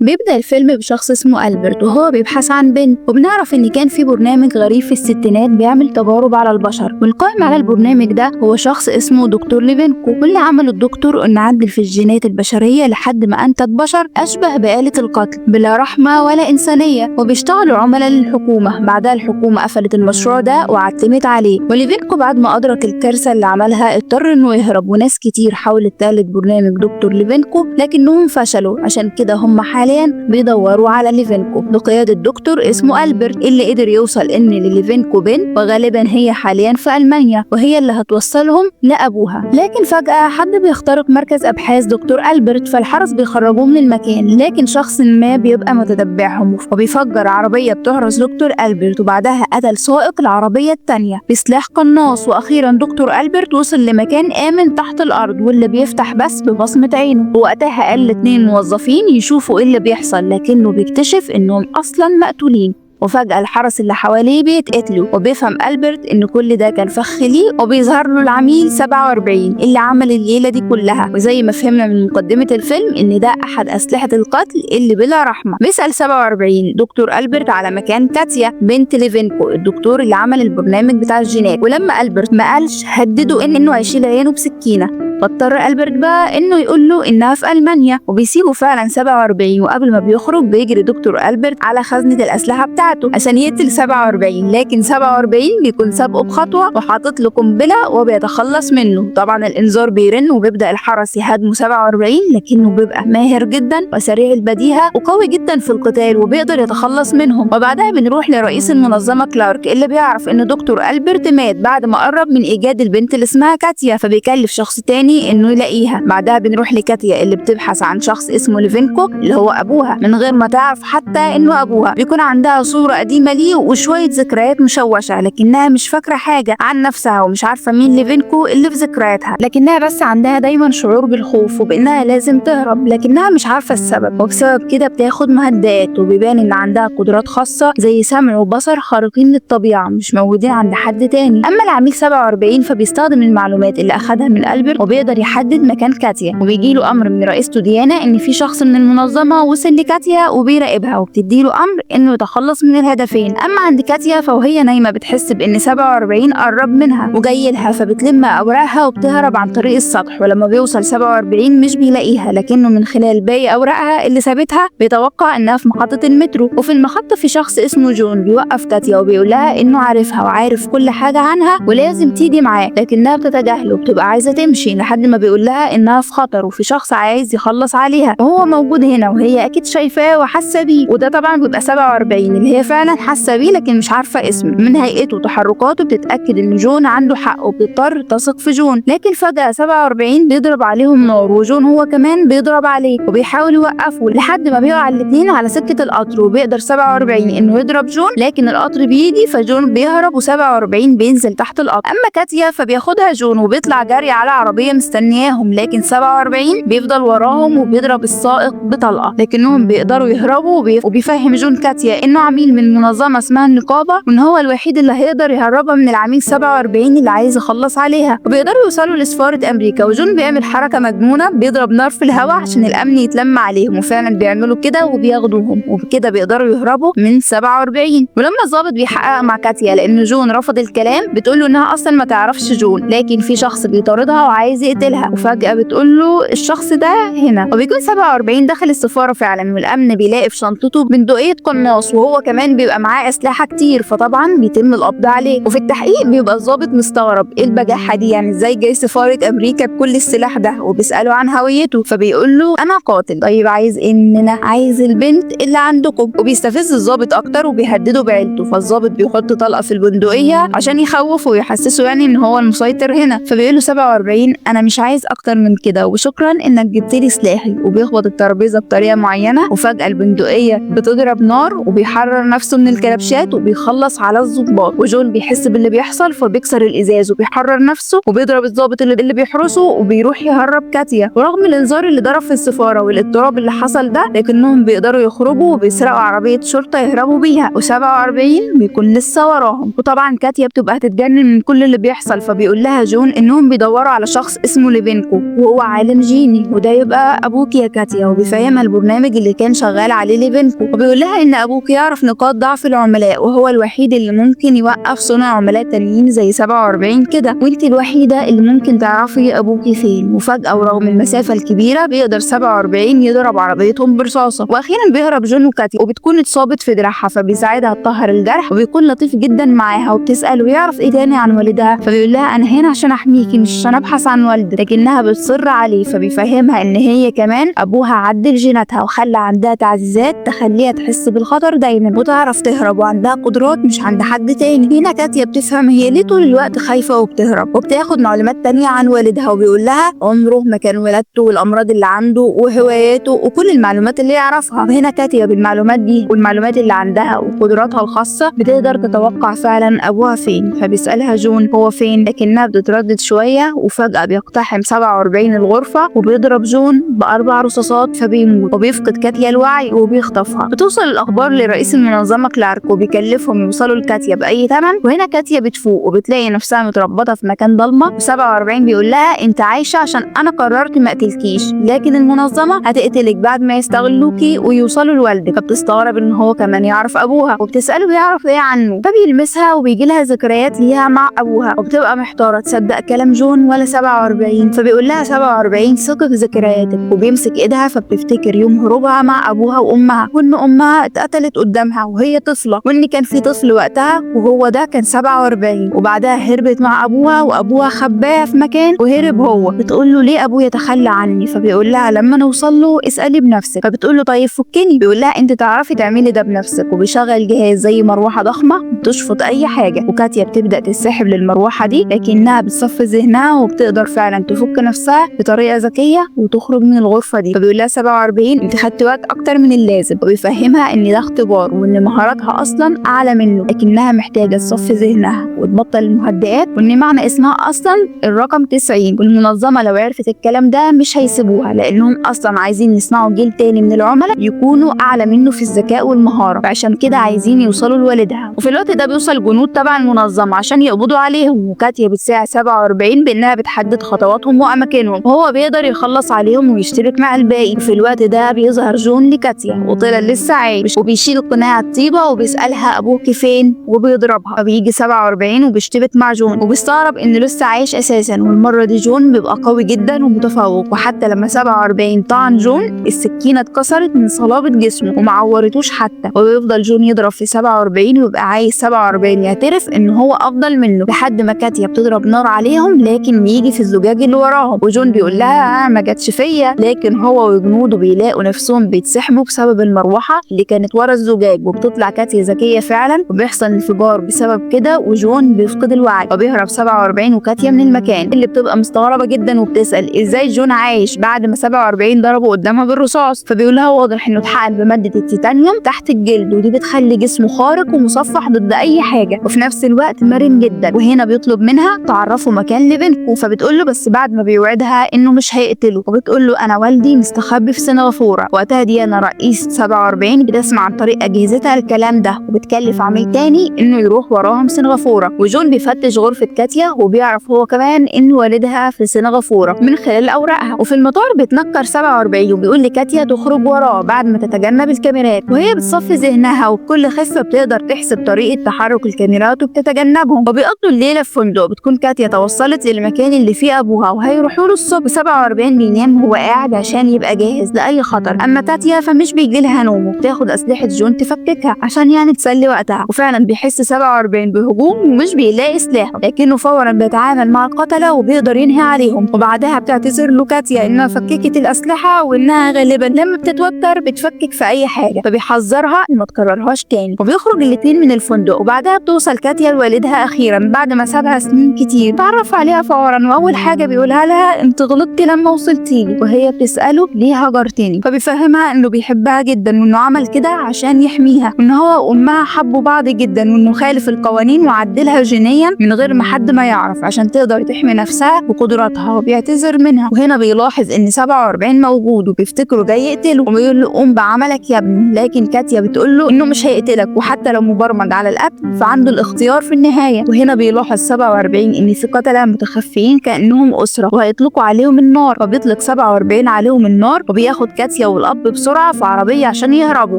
بيبدأ الفيلم بشخص اسمه ألبرت وهو بيبحث عن بنت، وبنعرف إن كان في برنامج غريب في الستينات بيعمل تجارب على البشر، والقائم على البرنامج ده هو شخص اسمه دكتور ليفينكو، واللي عمله الدكتور إنه عدل في الجينات البشرية لحد ما أنتج بشر أشبه بآلة القتل بلا رحمة ولا إنسانية، وبيشتغلوا عملاء للحكومة. بعدها الحكومة قفلت المشروع ده وعتمت عليه، وليفينكو بعد ما أدرك الكارثة اللي عملها اضطر إنه يهرب، وناس كتير حاولت تقلد برنامج دكتور ليفينكو لكنهم فشلوا. عشان كده هم حاليا بيدوروا على ليفينكو بقيادة دكتور اسمه ألبرت، اللي قدر يوصل إن لليفينكو بنت، وغالبا هي حاليا في ألمانيا وهي اللي هتوصلهم لأبوها. لكن فجأة حد بيخترق مركز أبحاث دكتور ألبرت، فالحرس بيخرجوه من المكان، لكن شخص ما بيبقى متتبعهم وبيفجر عربية بتحرس دكتور ألبرت، وبعدها قتل سائق العربية التانية بسلاح قناص. وأخيرا دكتور ألبرت وصل لمكان آمن تحت الأرض، واللي بيفتح بس ببصمة عينه. ووقتها قال لاتنين موظفين يشوفوا ايه اللي بيحصل، لكنه بيكتشف انهم اصلا مقتولين. وفجأة الحرس اللي حواليه بيتقتلوا، وبيفهم ألبرت إن كل ده كان فخ ليه، وبيظهر له العميل 47 اللي عمل الليلة دي كلها. وزي ما فهمنا من مقدمة الفيلم إن ده أحد أسلحة القتل اللي بلا رحمة. بيسأل 47 دكتور ألبرت على مكان كاتيا بنت ليفينكو، الدكتور اللي عمل البرنامج بتاع الجينات. ولما ألبرت ما قالش هدده إنه هيشيل عينه بسكينة، فاضطر ألبرت بقى إنه يقول له إنها في ألمانيا، وبيسيبه فعلا 47. وقبل ما بيخرج بيجري دكتور ألبرت على خزنة الأسلحة بتاعته عشان يقتل 47، لكن 47 بيكون سابقه بخطوة وحاطط له قنبلة وبيتخلص منه. طبعا الإنذار بيرن وبيبدأ الحرس يهاجموا 47، لكنه بيبقى ماهر جدا وسريع البديهة وقوي جدا في القتال وبيقدر يتخلص منهم. وبعدها بنروح لرئيس المنظمة كلارك، اللي بيعرف إن دكتور ألبرت مات بعد ما قرب من إيجاد البنت اللي اسمها كاتيا، فبيكلف شخص تاني انه يلاقيها. بعدها بنروح لكاتيا اللي بتبحث عن شخص اسمه ليفينكو اللي هو ابوها، من غير ما تعرف حتى انه ابوها. بيكون عندها صورة قديمة ليه وشوية ذكريات مشوشة، لكنها مش فاكرة حاجة عن نفسها ومش عارفة مين ليفينكو اللي في ذكرياتها، لكنها بس عندها دايما شعور بالخوف وبانها لازم تهرب، لكنها مش عارفة السبب. وبسبب كده بتاخد مهدئات، وبيبان ان عندها قدرات خاصة زي سمع وبصر خارقين للطبيعة مش موجودين عند حد تاني. اما العميل 47 فبيستخدم المعلومات اللي اخدها من ألبرت وبيقدر يحدد مكان كاتيا، وبيجي له امر من رئيسته ديانا ان في شخص من المنظمه وصل لكاتيا وبيراقبها، وبتدي له امر انه يتخلص من الهدفين. اما عند كاتيا فوهي نايمه بتحس بان 47 قرب منها وجاي لها، فبتلم اوراقها وبتهرب عن طريق السطح. ولما بيوصل 47 مش بيلاقيها، لكنه من خلال باقي اوراقها اللي سابتها بيتوقع انها في محطه المترو. وفي المحطه في شخص اسمه جون بيوقف كاتيا وبيقول لها انه عارفها وعارف كل حاجه عنها ولازم تيجي معاه، لكنها بتتجاهله وبتبقى عايزه تمشي لحد ما بيقول لها انها في خطر وفي شخص عايز يخلص عليها وهو موجود هنا وهي اكيد شايفاه وحاسه بيه. وده طبعا بيبقى 47 اللي هي فعلا حاسه بيه لكن مش عارفه اسمه. من هيئته وتحركاته بتتاكد ان جون عنده حق وبتضطر تثق في جون. لكن فجاه 47 بيضرب عليهم نار، وجون هو كمان بيضرب عليه وبيحاول يوقفه لحد ما بيقع الاثنين على سكه القطر، وبيقدر 47 انه يضرب جون، لكن القطر بيجي فجون بيهرب و47 بينزل تحت القطر. اما كاتيا فبياخدها جون وبيطلع جري على عربيه مستنياهم، لكن 47 بيفضل وراهم وبيضرب السائق بطلقه، لكنهم بيقدروا يهربوا. وبيفهم جون كاتيا انه عميل من منظمه اسمها النقابه، وان هو الوحيد اللي هيقدر يهربها من العميل 47 اللي عايز يخلص عليها. وبيقدروا يوصلوا لسفاره امريكا، وجون بيعمل حركه مجنونه بيضرب نار في الهواء عشان الامن يتلم عليهم، وفعلا بيعملوا كده وبياخدوهم، وبكده بيقدروا يهربوا من 47. ولما الضابط بيحقق مع كاتيا لان جون رفض الكلام، بتقول له انها اصلا ما تعرفش جون، لكن في شخص بيطاردها وعايز يقتلها، وفجأة بتقول له الشخص ده هنا. وبيكون 47 دخل السفارة فعلا، والأمن بيلاقي في شنطته بندقية قناص، وهو كمان بيبقى معاه أسلحة كتير، فطبعا بيتم القبض عليه. وفي التحقيق بيبقى الضابط مستغرب ايه البجاحة دي، يعني ازاي جاي سفارة أمريكا بكل السلاح ده، وبيسأله عن هويته فبيقول له أنا قاتل. طيب عايز ايه مننا؟ عايز البنت اللي عندكم. وبيستفز الضابط أكتر وبيهدده بعيلته، فالضابط بيحط طلقة في البندقية عشان يخوفه ويحسسه يعني ان هو المسيطر هنا. فبيقول له 47 انا مش عايز اكتر من كده، وشكرا انك جبت لي سلاحي. وبيخبط الترابيزه بطريقه معينه، وفجاه البندقيه بتضرب نار، وبيحرر نفسه من الكلبشات وبيخلص على الضباط. وجون بيحس باللي بيحصل فبيكسر الازاز وبيحرر نفسه وبيضرب الضابط اللي بيحرسه وبيروح يهرب كاتيا. ورغم الانذار اللي ضرب في السفاره والاضطراب اللي حصل ده، لكنهم بيقدروا يخرجوا وبيسرقوا عربيه شرطه يهربوا بيها، و47 بيكون لسه وراهم. وطبعا كاتيا بتبقى هتتجنن من كل اللي بيحصل، فبيقول لها جون انهم بيدوروا على شخص اسمه ليفينكو وهو عالم جيني، وده يبقى ابوك يا كاتيا. وبيفهمها البرنامج اللي كان شغال عليه ليفينكو، وبيقول لها ان ابوك يعرف نقاط ضعف العملاء وهو الوحيد اللي ممكن يوقف صنع عملاء تانيين زي 47 كده، وانت الوحيدة اللي ممكن تعرفي ابوكي فين. وفجاة ورغم المسافة الكبيرة بيقدر 47 يضرب عربيتهم برصاصه. واخيرا بيهرب جون وكاتيا، وبتكون اتصابت في دراعها فبيساعدها تطهر الجرح، وبيكون لطيف جدا معاها. وبتساله يعرف ايه تاني عن والدها، فبيقول لها انا هنا عشان احميكي مش عشان ابحث عن والدك، لكنها بتصر عليه. فبيفهمها ان هي كمان ابوها عدل جيناتها وخلى عندها تعزيزات تخليها تحس بالخطر دايما وتعرف تهرب، وعندها قدرات مش عند حد تاني. هنا كاتيا بتفهم هي ليه طول الوقت خايفة وبتهرب، وبتاخد معلومات تانية عن والدها، وبيقول لها عمره، مكان ولادته، والامراض اللي عنده، وهواياته، وكل المعلومات اللي يعرفها. وهنا كاتيا بالمعلومات دي والمعلومات اللي عندها وقدراتها الخاصة بتقدر تتوقع فعلا ابوها فين. فبيسألها جون هو فين، لكنها بتتردد شوية، وفجأة بيقتحم 47 الغرفة وبيضرب جون ب4 رصاصات فبيموت، وبيفقد كاتيا الوعي وبيخطفها. بتوصل الأخبار لرئيس المنظمة كلارك وبيكلفهم يوصلوا لكاتيا بأي ثمن. وهنا كاتيا بتفوق وبتلاقي نفسها متربطة في مكان ضلمة، و47 بيقول لها انت عايشة عشان انا قررت ما اقتلكيش، لكن المنظمة هتقتلك بعد ما يستغلوكي ويوصلوا لوالدك. فبتستغرب ان هو كمان يعرف ابوها، وبتسأله يعرف ايه عنه، فبيلمسها وبيجي لها ذكريات ليها مع ابوها، وبتبقى محتارة تصدق كلام جون ولا 47. فبيقول لها 47 ثقي في ذكرياتك، وبيمسك ايدها فبتفتكر يوم هروبها مع ابوها وامها، وان امها اتقتلت قدامها وهي طفلة، وان كان في طفل وقتها وهو ده كان 47، وبعدها هربت مع ابوها وابوها خباها في مكان وهرب هو. بتقول له ليه ابويا تخلى عني؟ فبيقول لها لما نوصل له اسالي بنفسك. فبتقول له طيب فكني، بيقول لها انت تعرفي تعملي ده بنفسك، وبيشغل جهاز زي مروحة ضخمة بتشفط اي حاجة، وكاتيا بتبدا تسحب للمروحه دي، لكنها بتصفي ذهنها وبتقدر فعلا تفك نفسها بطريقة ذكية وتخرج من الغرفة دي. فبيقول لها 47 انت خدت وقت اكتر من اللازم، وبيفهمها ان ده اختبار وان مهاراتها اصلا اعلى منه، لكنها محتاجه تصفي ذهنها وتبطل المهدئات، وان معنى اسمها اصلا الرقم 90، والمنظمه لو عرفت الكلام ده مش هيسيبوها، لانهم اصلا عايزين يصنعوا جيل تاني من العملاء يكونوا اعلى منه في الذكاء والمهاره، فعشان كده عايزين يوصلوا لوالدها. وفي الوقت ده بيوصل جنود تبع المنظمة عشان يقبضوا عليهم، وكاتيا بتساعد 47 بانها بتحدد خطواتهم واماكنهم، وهو بيقدر يخلص عليهم ويشترك مع الباقي. وفي الوقت ده بيظهر جون لكاتيا وطلع لسه عايش، وبيشيل قناع الطيبة وبيسالها ابوكي فين وبيضربها. فبيجي 47 وبيشتبك مع جون وبيستغرب انه لسه عايش اساسا، والمرة دي جون بيبقى قوي جدا ومتفوق، وحتى لما 47 طعن جون السكينة اتكسرت من صلابة جسمه ومعورتوش حتى، وبيفضل جون يضرب في 47 ويبقى عايز 47 يعترف ان هو افضل منه، لحد ما كاتيا بتضرب نار عليهم لكن بيجي في الزجاج اللي وراهم، وجون بيقول لها ما جاتش فيا، لكن هو وجنوده بيلاقوا نفسهم بيتسحبوا بسبب المروحة اللي كانت ورا الزجاج، وبتطلع كاتيا ذكية فعلا وبيحصل انفجار بسبب كده، وجون بيفقد الوعي وبيهرب 47 وكاتيا من المكان، اللي بتبقى مستغربه جدا وبتسال ازاي جون عايش بعد ما 47 ضربه قدامها بالرصاص. فبيقول لها واضح انه اتحقن بمادة التيتانيوم تحت الجلد، ودي بتخلي جسمه خارق ومصفح ضد اي حاجة، وفي نفس الوقت مرن جدا. وهنا بيطلب منها تعرفوا مكان لبنكو، فبتقول له بس بعد ما بيوعدها انه مش هيقتله، وبتقول له انا والدي مستخبي في سنغافورة. وقتها ديانا رئيس 47 بتسمع عن طريق اجهزتها الكلام ده، وبتكلف عميل تاني انه يروح وراهم سنغافورة. وجون بيفتش غرفة كاتيا وبيعرف هو كمان ان والدها في سنغافورة من خلال اوراقها. وفي المطار بيتنكر 47 وبيقول لكاتيا تخرج وراه بعد ما تتجنب الكاميرات، وهي بتصفي ذهنها وبكل خفه بتقدر تحسب طريقه تحرك الكاميرات وبتتجنبهم. وبيقضوا الليلة في فندق، بتكون كاتيا توصلت للمكان اللي فيه ابوها وهيروحوا له الصبح. 47 بينام وهو قاعد عشان يبقى جاهز لاي خطر، اما كاتيا فمش بيجي لها نوم وبتاخد اسلحة جون تفككها عشان يعني تسلي وقتها. وفعلا بيحس 47 بهجوم ومش بيلاقي سلاحه، لكنه فورا بيتعامل مع القتلة وبيقدر ينهي عليهم. وبعدها بتعتذر له كاتيا انها فككت الاسلحة وانها غالبا لما بتتوتر بتفكك في اي حاجة، فبيحذرها ما تكررهاش تاني. وبيخرج الاثنين من الفندق، وبعدها بتوصل كاتيا لوالدها اخيرا بعد ما سابها سنين كتير. تعرف عليها فورا، واول حاجة بيقولها لها انت غلطتي لما وصلتي لي، وهي بتساله ليه هجرتني، فبيفهمها انه بيحبها جدا وانه عمل كده عشان يحميها، وان هو وامها حبوا بعض جدا، وانه خالف القوانين وعدلها جينيا من غير ما حد ما يعرف عشان تقدر تحمي نفسها وقدراتها، وبيعتذر منها. وهنا بيلاحظ ان 47 موجود وبيفتكره جاي يقتله، وبيقول له قوم بعملك يا ابني، لكن كاتيا بتقول له انه مش هيقتلك، وحتى لو مبرمج على القتل فعنده الاختيار في النهاية. وهنا بيلاحظ 47 ان في قتله متخفيين كانهم كانهم اسره وهيطلقوا عليهم النار. فبيطلق 47 عليهم النار وبياخد كاتيا والاب بسرعة في عربية عشان يهربوا،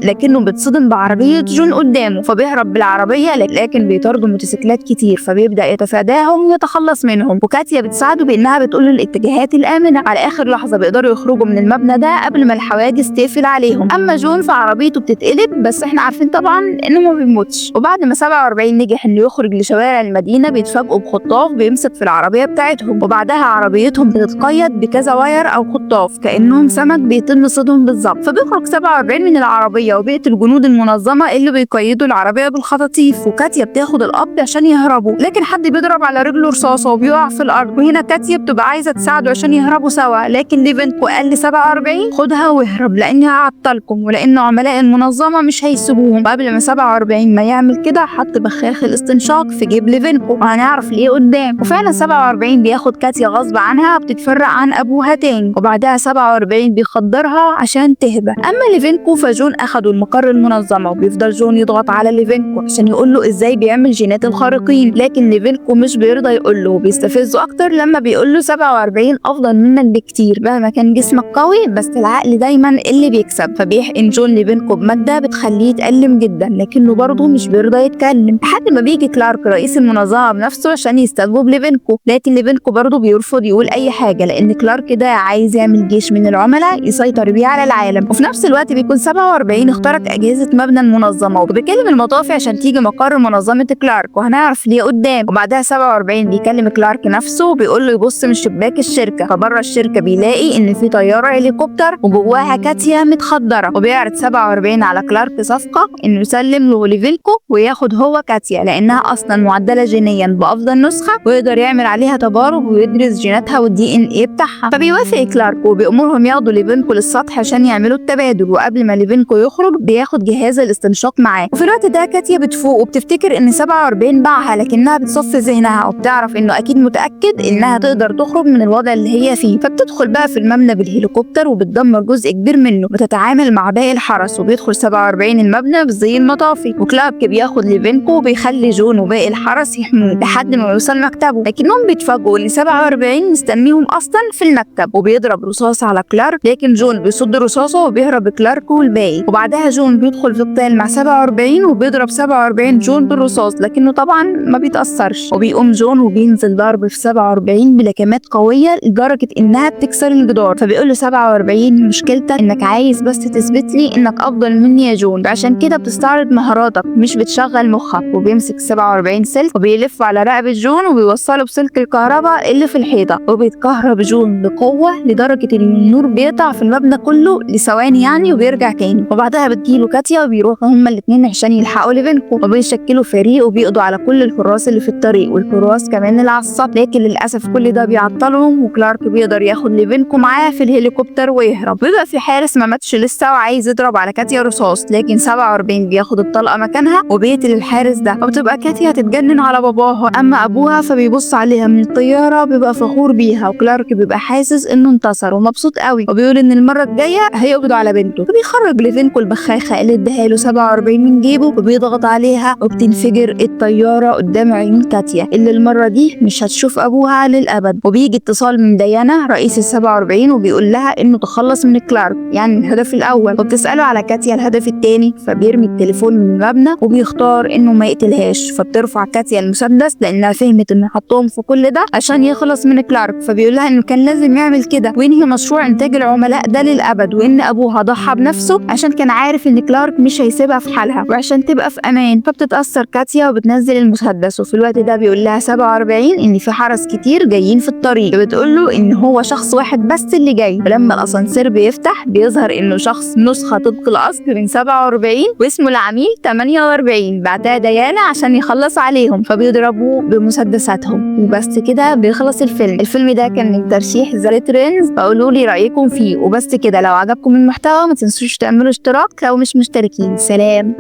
لكنه بيتصدم بعربيه جون قدامه فبيهرب بالعربية، لكن بيطاردوا موتوسيكلات كتير فبيبدا يتفاداهم ويتخلص منهم. وكاتيا بتساعده بانها بتقول له الاتجاهات الامنة. على اخر لحظة بيقدروا يخرجوا من المبنى ده قبل ما الحواجز تقفل عليهم. اما جون فعربيته بتتقلب، بس احنا عارفين طبعا انه ما بيموتش. وبعد ما 47 نجح انه يخرج لشوارع المدينة بيتفاجئوا بخطاف بيمسك في العربية بتاعتهم، وبعدها عربيتهم بتتقيد بكذا wire او خطاف كانهم سمك بيتم صيدهم بالظبط. فبيخرج 47 من العربية وبيقتل جنود المنظمة اللي بيقيدوا العربية بالخطاطيف، وكاتيا بتاخد الاب عشان يهربوا، لكن حد بيضرب على رجله رصاصة وبيقع في الارض. وهنا كاتيا بتبقى عايزه تساعده عشان يهربوا سوا، لكن ليفنكو قال ل 47 خدها واهرب لاني هعطلكم ولان عملاء المنظمة مش هيسيبوهم. وقبل ما 47 ما يعمل كده حط بخاخ الاستنشاق في جيب ليفنكو، وهنعرف ليه قدام. وفعلا 47 بياخد كاتيا غصب عنها بتتفرق عن ابوها تاني، وبعدها 47 بيخدرها عشان تهدى. اما ليفينكو فجون اخده المقر المنظمة، وبيفضل جون يضغط على ليفينكو عشان يقول له ازاي بيعمل جينات الخارقين، لكن ليفينكو مش بيرضى يقول له، وبيستفزه اكتر لما بيقول له 47 افضل منك بكتير، مهما كان جسمك قوي بس العقل دايما اللي بيكسب. فبيحقن جون ليفينكو بمادة بتخليه يتألم جدا، لكنه برضه مش بيرضى يتكلم، لحد ما بيجي كلارك رئيس المنظمة بنفسه عشان يستجوب ليفينكو، لكن ليفينكو برضه بيرفض يقول اي حاجة لان كلارك ده عايز يعمل جيش من العملاء يسيطر بيه على العالم. وفي نفس الوقت بيكون 47 اخترق اجهزة مبنى المنظمة وبيكلم المطافي عشان تيجي مقر منظمة كلارك، وهنعرف ليه قدام. وبعدها 47 بيكلم كلارك نفسه وبيقول له يبص من شباك الشركة، فبره الشركة بيلاقي ان في طيارة هليكوبتر وجواها كاتيا متخدره، وبيعرض 47 على كلارك صفقة انه يسلم له ليفينكو وياخد هو كاتيا لانها اصلا معدله جينيا بافضل نسخه ويقدر يعمل عليها تجارب ويدرس جيناتها وال DNA بتاعها. فبيوافق كلارك وبيأمرهم ياخدوا ليفينكو للسطح عشان يعملوا التبادل، وقبل ما ليفينكو يخرج بياخد جهاز الاستنشاق معاه. وفي الوقت ده كاتيا بتفوق وبتفتكر ان 47 باعها، لكنها بتصفي ذهنها وبتعرف انه اكيد متاكد انها تقدر تخرج من الوضع اللي هي فيه. فبتدخل بقى في المبنى بالهليكوبتر وبتدمر جزء كبير منه وتتعامل مع باقي الحرس، وبيدخل 47 المبنى بالزي المطافي، وكلارك بياخد ليفينكو وبيخلي جون وباقي الحرس يحموه لحد ما يوصل مكتبه، لكنهم بيتفاجئوا ان 47 مستنيهم اصلا في المكتب، وبيضرب رصاص على كلارك لكن جون بيصد رصاصة وبيهرب كلارك والباقي. وبعدها جون بيدخل في قتال مع 47 وبيضرب 47 جون بالرصاص لكنه طبعا ما بيتأثرش، وبيقوم جون وبينزل ضرب في 47 بلكمات قوية لدرجة انها بتكسر الجدار. فبيقول له 47 مشكلتك انك عايز بس تثبت لي انك افضل مني يا جون، عشان كده بتستعرض مهاراتك مش بتشغل مخك. وبيمسك 47 سلك وبيلف على رقبة جون وبيوصله بسلك الكهرباء اللي في الحيطة، وبيتكهرب جون بقوة لدرجة ان النور بيقطع في المبنى كله لثواني يعني وبيرجع تاني. وبعدها بتجيله كاتيا وبيروحوا هما الاثنين عشان يلحقوا ليفينكو، وبيشكلوا فريق وبيقضوا على كل الحراس اللي في الطريق والحراس كمان اللي على السطح، لكن للاسف كل ده بيعطلهم، وكلارك بيقدر ياخد ليفينكو معاه في الهليكوبتر ويهرب. بيبقى في حارس ما ماتش لسه وعايز يضرب على كاتيا رصاص، لكن 47 بياخد الطلقة مكانها وبيقتل الحارس ده، وبتبقى كاتيا تتجنن على باباها. اما ابوها فبيبص عليها من الطيارة بيبقى فخور بيها، وكلارك بيبقى حاسس انه انتصر ومبسوط قوي، وبيقول ان المرة الجاية هيقبضوا على بنته. فبيخرج ليفينكو البخاخه اللي اداها له 47 من جيبه وبيضغط عليها وبتنفجر الطيارة قدام عيون كاتيا اللي المرة دي مش هتشوف ابوها للابد. وبيجي اتصال من ديانا رئيس ال 47 وبيقول لها انه تخلص من كلارك يعني الهدف الاول، وبتساله على كاتيا الهدف الثاني، فبيرمي التليفون من المبنى وبيختار انه ما يقتلهاش. فبترفع كاتيا المسدس لانها فهمت انه حطهم في كل ده عشان يخلص من كلارك، فبيقول لها انه كان لازم يعمل كده وينهي مشروع انتاج العملاء ده للابد، وان ابوها ضحى بنفسه عشان كان عارف ان كلارك مش هيسيبها في حالها وعشان تبقى في امان. فبتتاثر كاتيا وبتنزل المسدس، وفي الوقت ده بيقول لها 47 ان في حرس كتير جايين في الطريق، بتقول له ان هو شخص واحد بس اللي جاي. ولما الاسانسير بيفتح بيظهر انه شخص نسخه طبق الاصل من 47 واسمه العميل 48، بعتها ديانا عشان يخلص عليهم، فبيضربوه بمسدساتهم. وبس كده بيخلص الفيلم. الفيلم ده كان من ترشيح ذا تريندز، فقولوا لي رايكم فيه. وبس كده، لو عجبكم المحتوى ما تنسوش تعملوا اشتراك لو مش مشتركين. سلام.